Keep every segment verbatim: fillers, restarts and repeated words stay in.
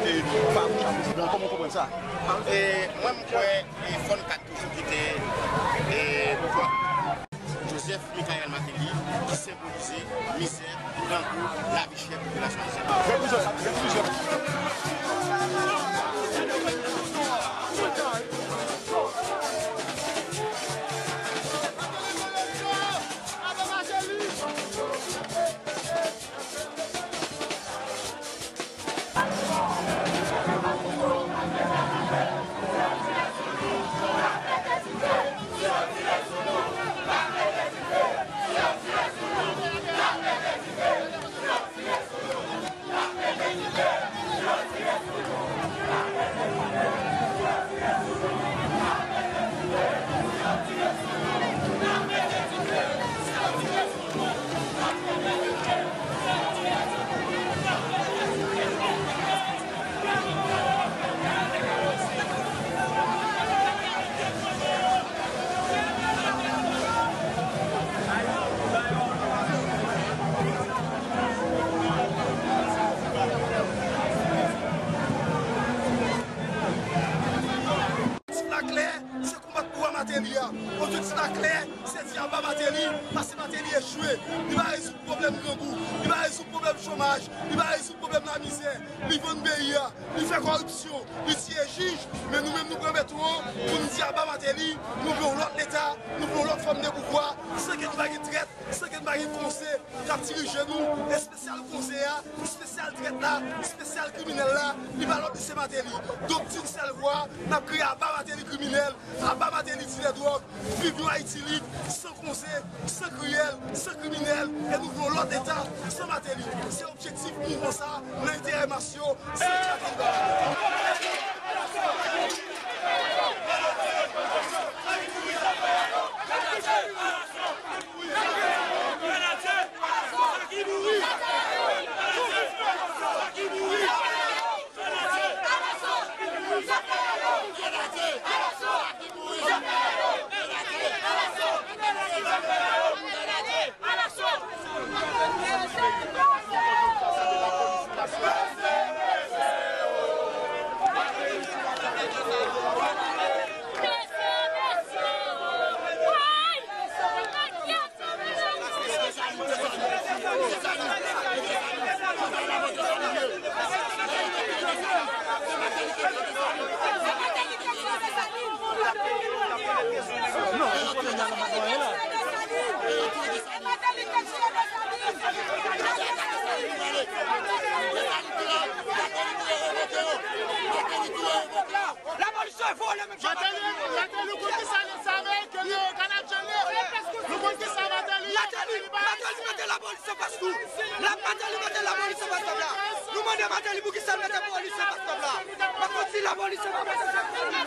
E, pa, Blan, kòman w konprann sa? E, mwen, m kwè, e, fò n ka toujou kite, e, Joseph Michaël Martelly, ki senbolize mizè, grangou, lavi chè popilasyon ayisyèn. Di aba Martelly, paske Martelly echwe. Li pa rezoud pwoblèm grangou, li pa rezoud pwoblèm chomaj, li pa rezoud pwoblèm lamizè. Li vann peyi a, li fè kòripsyon, li tiye jij. Men nou menm, nou pran beton an pou nou di aba Martelly, nou vle yon lòt Leta, nou vle yon lòt fòm de pouvwa, san ke nou pa gen trèt, san ke nou pa gen konze k ap dirije nou, espesyal konze a, espesyal trèt la, espesyal kriminèl la, li pa lòt li se Martelly. Donk, d'une seule voix, n ap kriye aba Martelly kriminèl, aba Martelly dilè dwòg, viv yon Ayiti lib, san konze, san kriyèl, san kriminèl, e nou vle yon lòt Leta, san Martelly. Se objektif mouvman sa a, nan enterè mas yo, se Martelly. Lapolis yo vòlè menm jan Martelly. Martelly, nou konn ki sa nou save ke nou kanadyen li. Nou konn ki sa Martelly. Martelly, Martelly mete lapolis anfas nou. La Martelly mete lapolis anfas pèp la. Nou mande Martelly pou ki sa l mete polis anfas pèp la. Pa konn si lapolis anfas pèp la.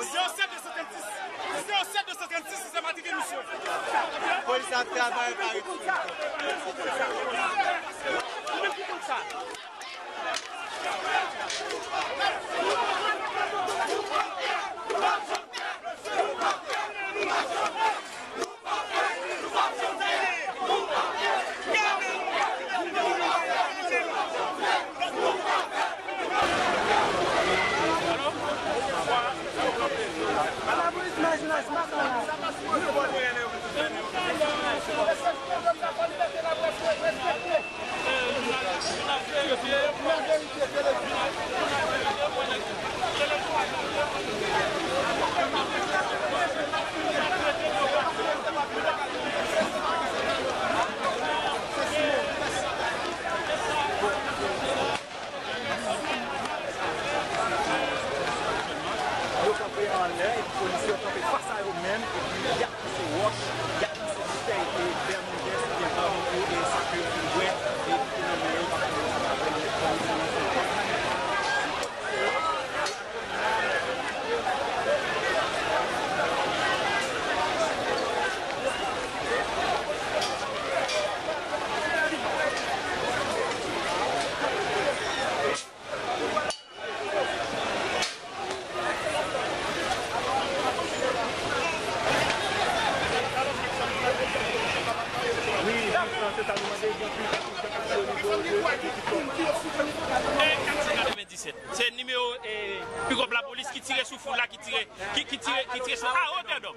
Zéro sept de cinquante-six. Zéro sept de cinquante-six, se matrikil misye. Polis ap travay pa retire. Yo kanpe anlè, epi polisye yo kanpe fas a yo menm, epi y ap pouse wòch, y ap lanse boutèy e vè modès oubyen bò moto e sa ke yo fin bwè, e ki te nan men yo, paske yo pa t ap vle pran. Nimewo, eh, pikòp lapolis ki tire sou foul la, ki tire, ki, ki tire, ki tire sou a wotè dòm.